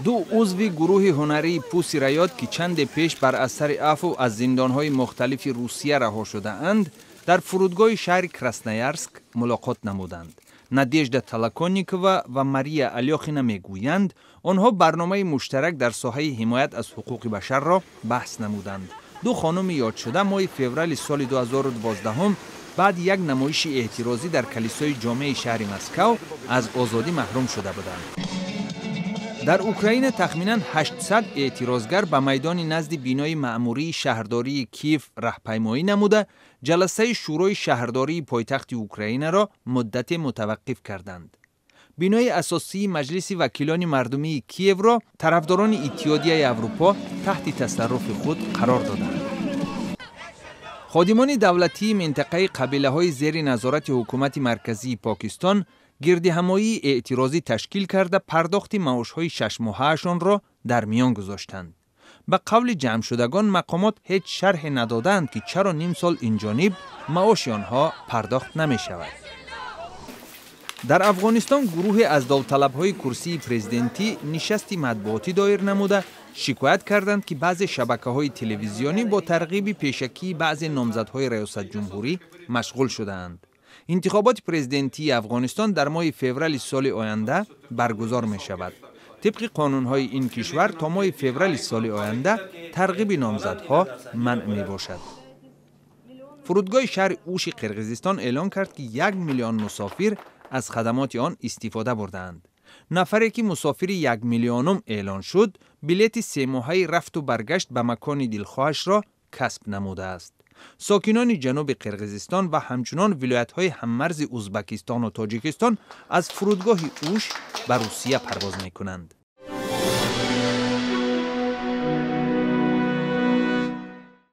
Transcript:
Ду узви гурӯҳи ҳунарии Пусси Райот, ки чанде пеш бар асари афв аз зиндонҳои мухталифи Русия раҳо шудаанд, дар фурудгоҳи шаҳри Красноярск мулоқот намуданд. Надежда Толоконникова ва Мария Алёхина мегӯянд, онҳо барномаи муштарак дар соҳаи ҳимоят аз ҳуқуқи башарро баҳс намуданд. Ду хонуми ёдшуда моҳи феврали соли 2012 баъди як намоиши эътирозӣ дар калисои ҷомеи шаҳри Москав аз озодӣ маҳрум шуда буданд. Дар Украина тахминан 800 эътирозгар ба майдони назди бинои маъмурии шаҳрдории Киев раҳпаймоӣ намуда, ҷаласаи шӯрои шаҳрдории пойтахти Украинаро муддате мутаваққиф карданд. Бинои асосии Маҷлиси вакилони мардумии Киевро тарафдорони Иттиҳодияи Аврупо таҳти тасарруфи худ қарор доданд. Ходимони давлатии минтақаи қабилаҳои зери назорати ҳукумати марказии Покистон гирдиҳамоии эътирозӣ ташкил карда, пардохти маошҳои шашмоҳаашонро дар миён гузоштанд. Ба қавли ҷамъшудагон, мақомот ҳеҷ шарҳе надодаанд, ки чаро ним сол инҷониб маоши онҳо пардохт намешавад. Дар Афғонистон гурӯҳе аз довталабҳои курсии президентӣ нишасти матбуотӣ доир намуда, шикоят карданд, ки баъзе шабакаҳои телевизионӣ бо тарғиби пешакии баъзе номзадҳои раёсатҷумҳурӣ машғул шудаанд. Интихоботи президентии Афғонистон дар моҳи феврали соли оянда баргузор мешавад. Тибқи қонунҳои ин кишвар, то моҳи феврали соли оянда тарғиби номзадҳо манъ мебошад. Фурудгоҳи шаҳри Уши Қирғизистон эълон кард, ки 1 миллион мусофир аз хадамоти он истифода бурдаанд. Нафаре, ки мусофири 1 миллионум эълон шуд, билети семоҳаи рафту баргашт ба макони дилхоҳашро касб намудааст. Сокинони ҷануби Қирғизистон ва ҳамчунон вилоятҳои ҳаммарзи Узбакистону Тоҷикистон аз фурудгоҳи Уш ба Русия парвоз мекунанд.